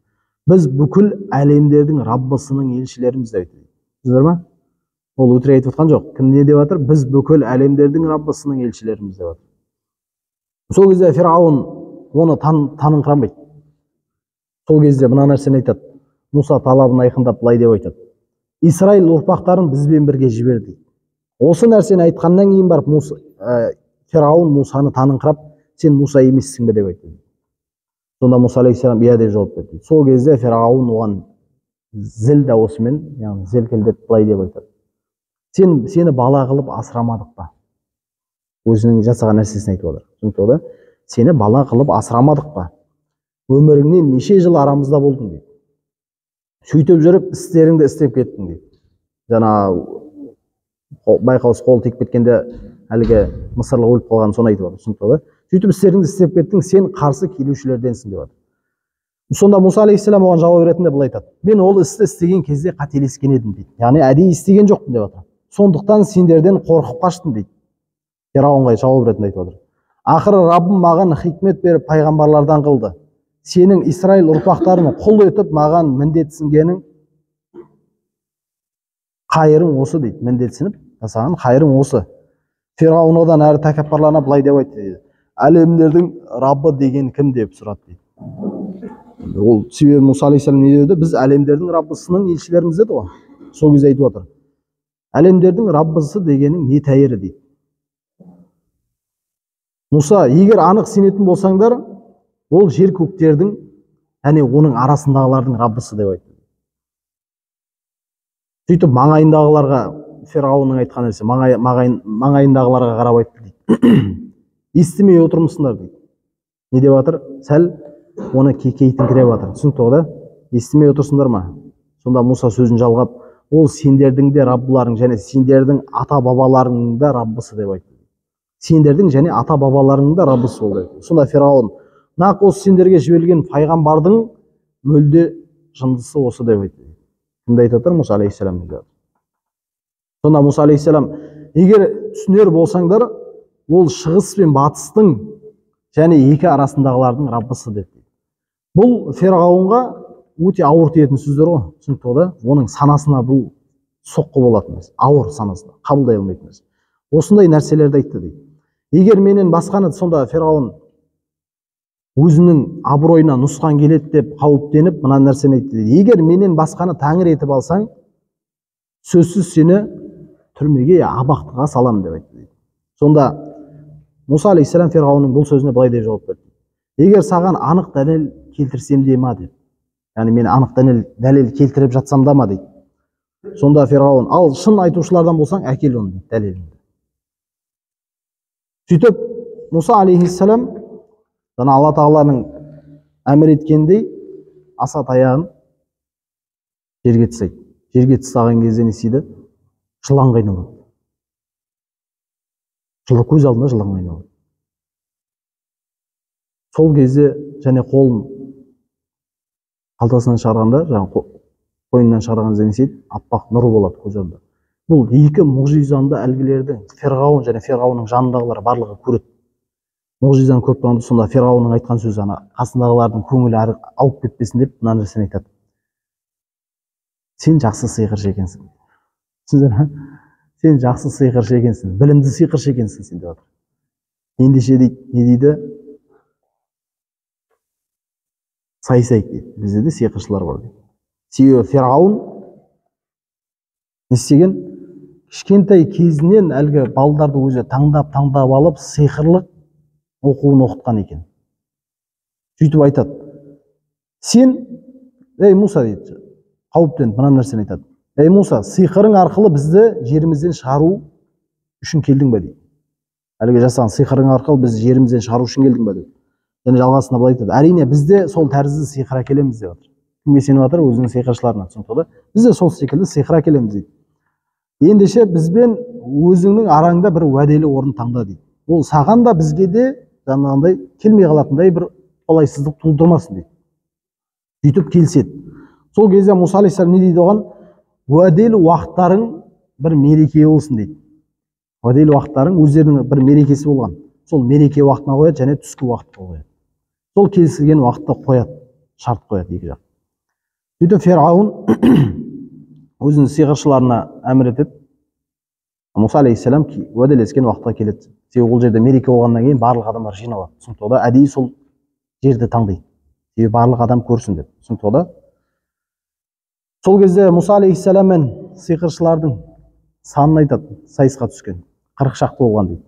Біз бүкіл әлемдердің Раббысының елшілеріміз деп айтады. Түсіндіңдер ма? Ол өтірік айтып отқан жоқ. Кім не деп жатыр? Біз бүкіл әлемдердің Раббысының елшілеріміз деп жатыр. Сол кезде Ферғауын оны таныңқырамайды. Сол кезде мына нәрсені айтады. Мұса талабын айқындап былай деп айтады. Исраил ұрпақтарын бізбен бірге жібер дейді. Осы нәрсені айтқаннан кейін барып Ферғауын Мұсаны таныңқырап, сен Мұса емессің бе деп айтты. Сонда Мұса алейхиссалам иә деп жауап берді. Сол кезде Ферғауын оған зіл дауысымен, яғни зілкілдеп былай деп айтады. Сені бала қылып асырамадық па? Өзінің жасаған нәрсесін айтып отыр. Түсінікті ғой да? Сені бала қылып асырамадық па? Өміріңнен неше жыл арамызда болдың дейді. Сөйтіп жүріп істеріңді істеп кеттің дейді. Жаңа байқаусыз қол тиіп кеткенде әлгі мысырлық өліп қалған, соны айтып отыр. Түсінікті ғой да? Сөйтіп істеріңді істеп кеттің, сен қарсы келушілерденсің деп жатыр. Сонда Мұса алейхиссалам оған жауап ретінде былай айтады. Мен ол істі істеген кезде қателескен едім дейді. Яғни әдейі істеген жоқпын деп жатыр. Сондықтан сендерден қорқып қаштым дейді. Ферғауынға жауап ретінде айтып отыр. Ақыры Раббым маған хикмет беріп пайғамбарлардан қылды. Сенің Исраил ұрпақтарын құл етіп маған міндетсінгенің қайырың осы дейді. Міндетсініп жасаған қайырың осы. Ферғауын одан әрі тәкаппарлана былай деп айтты дейді. Әлемдердің Раббы деген кім деп сұрады дейді. Ол себебі Мұса алейхиссалам не деді? Біз әлемдердің Раббысының елшілеріміз деді ғой. Сол кезде айтып отыр. Әлемдердің Раббысы дегенің не тәйірі дейді. Мұса, егер анық сенетін болсаңдар, ол жер көктердің және оның арасындағылардың Раббысы деп айтты. Сөйтіп маңайындағыларға, Ферғауынның айтқан нәрсе, маңайындағыларға қарап айтты дейді. Естімей отырмысыңдар дейді. Не деп жатыр? Сәл оны кекейтіңкіреп жатыр. Түсінікті ғой да? Естімей отырсыңдар ма? Сонда Мұса сөзін жалғап, ол сендердің де Раббыларың және сендердің ата-бабаларыңның да Раббысы деп айтты. Сендердің және ата-бабаларыңның да Раббысы ол деп. Сонда Ферғауын, нақ осы сендерге жіберілген пайғамбардың мүлде жындысы осы деп айтты. Кімді айтып отыр? Мұса алейхиссалам. Сонда Мұса алейхиссалам, егер түсінер болсаңдар, ол шығыс пен батыстың және екі арасындағылардың Раббысы деп. Бұл Ферғауынға өте ауыр тиетін сөздер ғой, түсінікті ғой да? Оның санасына бұл соққы болатын нәрсе, ауыр санасына, қабылдай алмайтын нәрсе. Осындай нәрселерді айтты дейді. Егер менен басқаны, сонда Ферғауын өзінің абыройына нұсқан келеді деп қауіптеніп мына нәрсені айтты дейді. Егер менен басқаны тәңір етіп алсаң, сөзсіз сені түрмеге, абақтыға саламын деп айтты дейді. Сонда Мұса алейхиссалам Ферғауынның бұл сөзіне былай деп жауап берді. Егер саған анық дәлел келтірсем де ма деп. Яғни мен анық дәлел келтіріп жатсам да ма дейді. Сонда Ферғауын, ал шын айтушылардан болсаң әкел оны дейді, дәлеліңді. Сөйтіп Мұса алейхиссалам жаңа Алла тағаланың әмір еткендей аса таяғын жерге тастайды. Жерге тастаған кезде не істейді? Жыланға айналады. Көз алдында жыланға айналады. Сол кезде және қолын қалтасынан шығарғанда, жаңа қойнынан шығарған кезде не істейді? Аппақ нұр болады көз алдында. Бұл екі мұғжизаны әлгілердің, Ферғауын және Ферғауынның жанындағылар барлығы көреді. Мұғжизаны көріп тұрғанда сонда Ферғауынның айтқан сөзі ана қасындағылардың көңілі әрі ауып кетпесін деп мына нәрсені айтады. Сен жақсы сиқыршы екенсің. Түсіндіңдер ме? Сен жақсы сиқыршы екенсің, білімді сиқыршы екенсің сен деп жатыр. Ендеше дейді, не дейді? Сайысайық дейді. Бізде де сиқыршылар бар дейді. Себебі Ферғауын не істеген? Кішкентай кезінен әлгі балдарды өзі таңдап-таңдап алып сиқырлық оқуын оқытқан екен. Сөйтіп айтады. Сен, ей Мұса дейді, қауіптеніп мына нәрсені айтады. Ей Мұса, сиқырың арқылы бізді жерімізден шығару үшін келдің бе дейді. Әлгі жасаған сиқырың арқылы бізді жерімізден шығару үшін келдің бе дейді. Және жалғасында былай айтады. Әрине бізде сол тәрізді сиқыр әкелеміз деп жатыр. Кімге сеніп жатыр? Өзінің сиқыршыларына, түсінікті ғой. Біз де сол секілді сиқыр әкелеміз дейді. Ендеше бізбен өзіңнің араңда бір уәделі орын таңда дейді. Ол саған да бізге де жаңағындай келмей қалатындай бір Қолайсыздық тудырмасын дейді. Сөйтіп келіседі. Сол кезде Мұса алейхиссалам не дейді оған? Уәделі уақыттарың бір мереке болсын дейді. Уәделі уақыттарың өздерінің бір мерекесі болған. Сол мереке уақытына қояды және түскі уақытқа қояды. Сол келісілген уақытта қояды, шарт қояды екі жақ. Сөйтіп Ферғауын өзінің сиқыршыларына әмір етеді. Мұса алейхиссалам уәделескен уақытқа келеді. Себебі ол жерде мереке болғаннан кейін барлық адамдар жиналады. Түсінікті ғой, әдейі сол жерді таңдайды. Себебі барлық адам көрсін деп. Түсінікті ғой. Сол кезде Мұса алейхиссалам мен сиқыршылардың санын айтады, сайысқа түскен. 40 шақты болған дейді.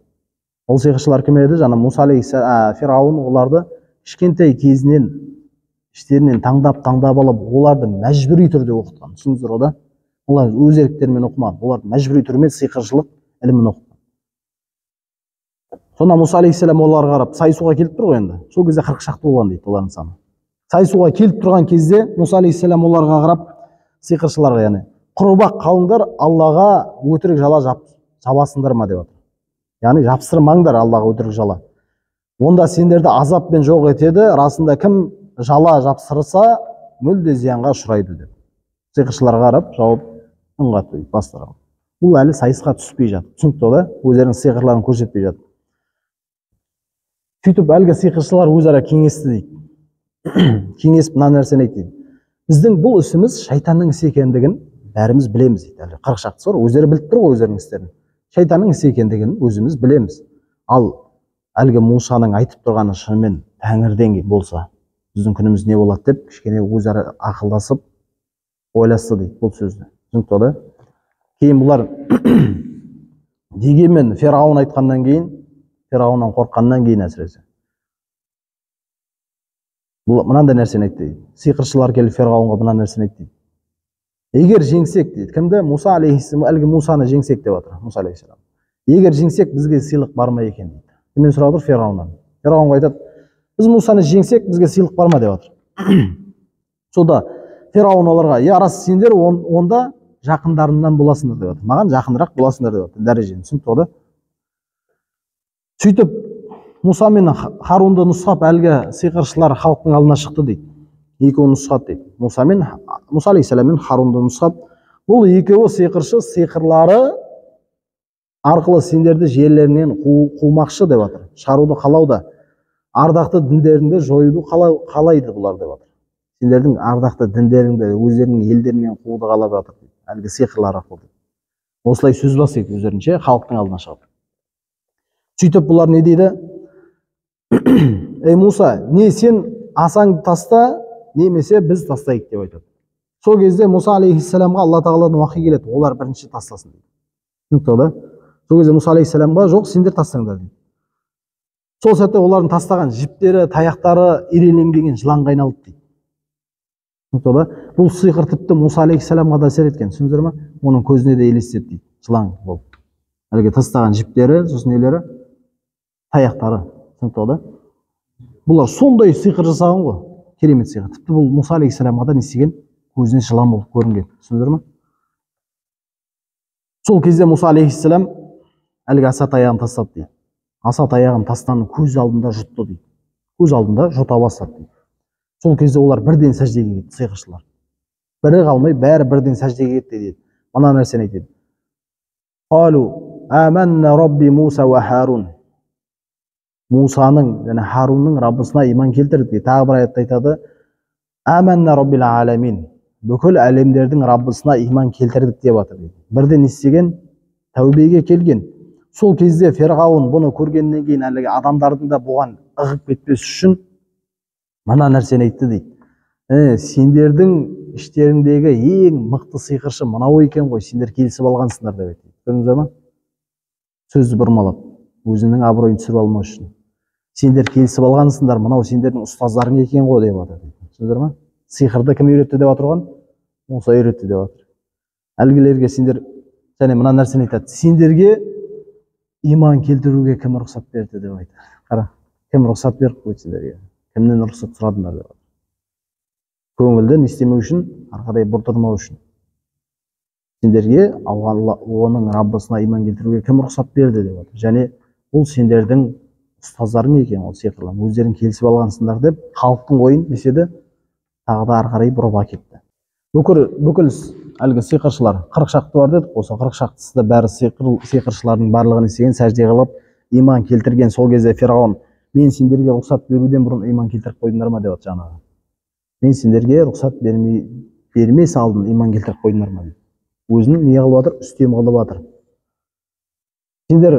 Ол сиқыршылар кім еді? Жаңа Мұса алейхиссалам, Ферғауын оларды кішкентай кезінен іштерінен таңдап алып, оларды мәжбүри түрде оқытқан. Түсіндіңіздер ғой да? Олар өз еріктерімен оқымаған, оларды мәжбүри түрмен сиқыршылық ілімін оқытқан. Сонда Мұса алейхиссалам оларға қарап, сайысуға келіп тұр ғой енді. Сол кезде 40 шақты болған дейді олардың саны. Сайысуға келіп тұрған кезде Мұса алейхиссалам оларға қарап, сиқыршыларға, яғни құрбақ қалыңдар, Аллаға өтірік жала жабасыңдар ма деп жатыр. Яғни жапсырмаңдар Аллаға өтірік жала. Онда сендерді азаппен жоқ етеді, расында кім жала жапсырса, мүлде зиянға ұшырайды деп. Сиқыршыларға қарап жауап үн қатты дейді, бастырған. Бұл әлі сайысқа түспей жатыр. Түсінікті ғой, өздерінің сиқырларын көрсетпей жатыр. Сөйтіп әлгі сиқыршылар өзара кеңесті дейді. Кеңесіп мына нәрсені айтты дейді. Біздің бұл ісіміз шайтанның ісі екендігін бәріміз білеміз дейді. Әлі 40 шақтысы бар, өздері біліп тұр ғой өздерінің істерін. Шайтанның ісі екендігін өзіміз білеміз. Ал әлгі Мұсаның айтып тұрғаны шынымен тәңірден болса, біздің күніміз не болады деп кішкене өзара ақылдасып ойласты дейді бұл сөзді. Түсінікті ғой. Кейін бұлар дегенмен Ферғауын айтқаннан кейін, Ферғауыннан қорыққаннан кейін әсіресе бұл мынандай нәрсені айтты дейді. Сиқыршылар келіп Ферғауынға мына нәрсені айтты дейді. Егер жеңсек дейді, кімді? Мұса алейхиссалам, әлгі Мұсаны жеңсек деп жатыр, Мұса алейхиссалам. Егер жеңсек, бізге сыйлық бар ма екен дейді. Кімнен сұрап отыр? Ферғауыннан. Ферғауынға айтады, біз Мұсаны жеңсек, бізге сыйлық бар ма деп жатыр. Сонда Ферғауын оларға, я рас сендер онда жақындарымнан боласыңдар деп жатыр. Маған жақынырақ боласыңдар деп жатыр. Дәрежені түсінікті ғой. Сөйтіп Мұса мен Харунды нұсқап әлгі сиқыршылар халықтың алдына шықты дейді. Екеуін нұсқады дейді. Мұса алейхиссалам мен Харунды нұсқап, бұл екеуі сиқыршы, сиқырлары арқылы сендерді жерлерінен қумақшы деп жатыр. Шығаруды қалауда, ардақты діндеріңді жоюды қалайды бұлар деп жатыр. Сендердің ардақты діндеріңді өздерінің елдерінен қууды қалап жатыр дейді. Әлгі сиқырлар арқылы. Осылай сөз бастайды өздерінше халықтың алдына шығып. Сөйтіп бұлар не дейді? Ей Мұса, не сен асаңды таста, немесе біз тастайық деп айтады. Сол кезде Мұса алейхиссаламға Алла тағаладан уахи келеді, олар бірінші тастасын дейді. Түсінікті ғой? Сол кезде Мұса алейхиссаламға жоқ, сендер тастаңдар дейді. Сол сәтте олардың тастаған жіптері, таяқтары иреленген жыланға айналды дейді. Түсінікті ғой? Бұл сиқыр тіпті Мұса алейхиссаламға да әсер еткен, түсіндіңіздер ме? Оның көзіне де елестеді дейді, жылан болып. Әлгі тастаған жіптері, сосын нелері, таяқтары. Түсінікті ғой? Бұлар сондай сиқыр жасаған ғой, керемет сиқыр. Тіпті бұл Мұса алейхиссаламға да не істеген, көзіне жылан болып көрінген. Түсіндіңдер ме? Сол кезде Мұса алейхиссалам әлгі аса таяғын тастады дейді. Аса таяғын тастанның көз алдында жұтты дейді. Көз алдында жұта бастады дейді. Сол кезде олар бірден сәждеге кетті, сиқыршылар. Бірі қалмай, бәрі бірден сәждеге кетті дейді. Мына нәрсені айтады. Қалу аманна рабби Муса ва Харун. Мусаның және Харунның Раббысына иман келтірдік дейді. Тағы бір аятта айтады: Аманна раббил аламин. Бүкіл әлемдердің Раббысына иман келтірдік деп жатыр дейді. Бірден істеген, тәубеге келген. Сол кезде Ферғауын бұны көргеннен кейін әлгі адамдардың да бұған ығып кетпес үшін мына нәрсені айтты дейді. Сендердің іштеріңдегі ең мықты сиқыршы мынау екен ғой, сендер келісіп алғансыңдар деп айтты. Көрдіңіздер ме? Сөзді бұрмалап, өзінің абыройын түсіріп алмау үшін. Сендер келісіп алғансыңдар, мынау сендердің ұстаздарың екен ғой деп жатыр. Түсіндіңдер ме? Сиқырды кім үйретті деп жатыр оған? Мұса үйретті деп жатыр. Әлгілерге сендер, және мына нәрсені айтады, сендерге иман келтіруге кім рұқсат берді деп айтады. Қара, кім рұқсат беріп қойды сендерге? Кімнен рұқсат сұрадыңдар деп жатыр. Көңілді не істемеу үшін, ары қарай бұрдырмау үшін. Сендерге оның Раббысына иман келтіруге кім рұқсат берді деп жатыр. Және бұл сендердің Ұстаздарың екен ол сиқырлар, өздерің келісіп алғансыңдар деп халықтың ойын десе де тағы да ары қарай бұрып әкетті. Бүкіл әлгі сиқыршылар 40 шақты бар дедік, осы 40 шақтысы да бәрі сиқыршылардың барлығын істеген, сәжде қылып иман келтірген. Сол кезде Ферғауын: мен сендерге рұқсат беруден бұрын иман келтіріп қойдыңдар ма деп жатыр жаңағы. Мен сендерге рұқсат бермес алдын иман келтіріп қойдыңдар ма деп. Өзінің не қылып жатыр? Үстем қылып жатыр. Сендер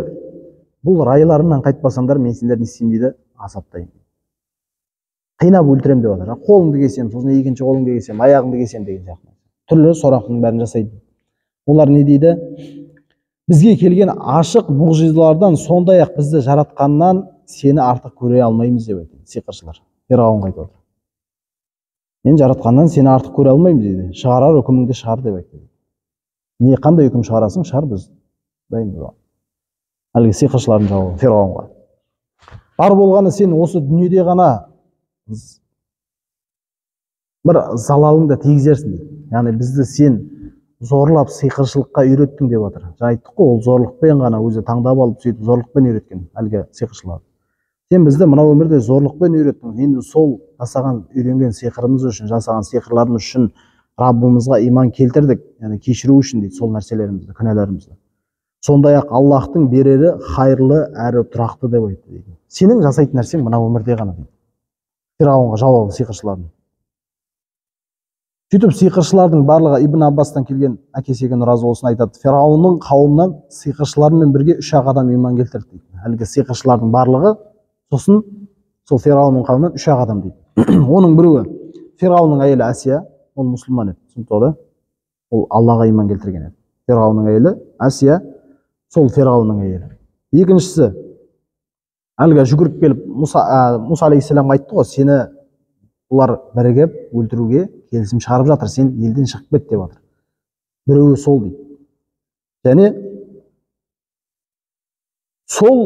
бұл райларынан қайтпасаңдар, мен сендерді не істеймін дейді? Азаптаймын. Қинап өлтіремін деп жатыр. Қолыңды кесемін, сосын екінші қолыңды кесемін, аяғыңды кесемін деген сияқты. Түрлі сорақының бәрін жасайды. Олар не дейді? Бізге келген ашық мұғжизалардан, сондай-ақ бізді жаратқаннан сені артық көре алмаймыз деп айтады сиқыршылар. Ферғауынға айтып отыр. Мен жаратқаннан сені артық көре алмаймыз дейді. Шығарар үкіміңді шығар деп айтты. Не, қандай үкім шығарасың, шығар, біз дайынбыз оған. Әлгі сиқыршылардың жауабы Ферғауынға. Бар болғаны сен осы дүниеде ғана бір залалыңды тигізерсің дейді. Яғни бізді сен зорлап сиқыршылыққа үйреттің деп жатыр. Жаңа айттық қой, ол зорлықпен ғана өзі таңдап алып, сөйтіп зорлықпен үйреткен әлгі сиқыршылар. Сен бізді мына өмірде зорлықпен үйреттің. Енді сол жасаған, үйренген сиқырымыз үшін, жасаған сиқырларымыз үшін Раббымызға иман келтірдік. Яғни кешіру үшін дейді сол нәрселерімізді, күнәларымызды. Сондай-ақ Аллаһтың берері хайырлы әрі тұрақты деп айтты дейді. Сенің жасайтын нәрсең мына өмірде ғана дейді. Ферғауынға жауабы сиқыршылардың. Сөйтіп сиқыршылардың барлығы, Ибн Аббастан келген, әкесі екен, разы болсын, айтады. Ферғауынның қауымынан сиқыршылармен бірге 3-ақ адам иман келтірді дейді. Әлгі сиқыршылардың барлығы, сосын сол Ферғауынның қауымынан 3-ақ адам дейді. Оның біреуі Ферғауынның әйелі Әсия, ол мұсылман еді, түсінікті ғой да? Ол Аллаға иман келтірген еді. Ферғауынның әйелі Әсия, сол Ферғауынның әйелі. Екіншісі әлгі жүгіріп келіп Мұса алейхиссалам айтты ғой, сені бұлар бірігіп өлтіруге келісім шығарып жатыр, сен елден шығып кет деп жатыр. Біреуі сол дейді. Және сол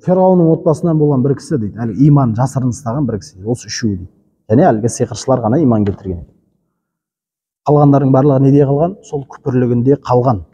Ферғауынның отбасынан болған бір кісі дейді, әлгі иман жасырын ұстаған бір кісі дейді. Осы үшеуі дейді. Және әлгі сиқыршылар ғана иман келтірген еді. Қалғандарының барлығы неде қалған? Сол күпірлігінде қалған.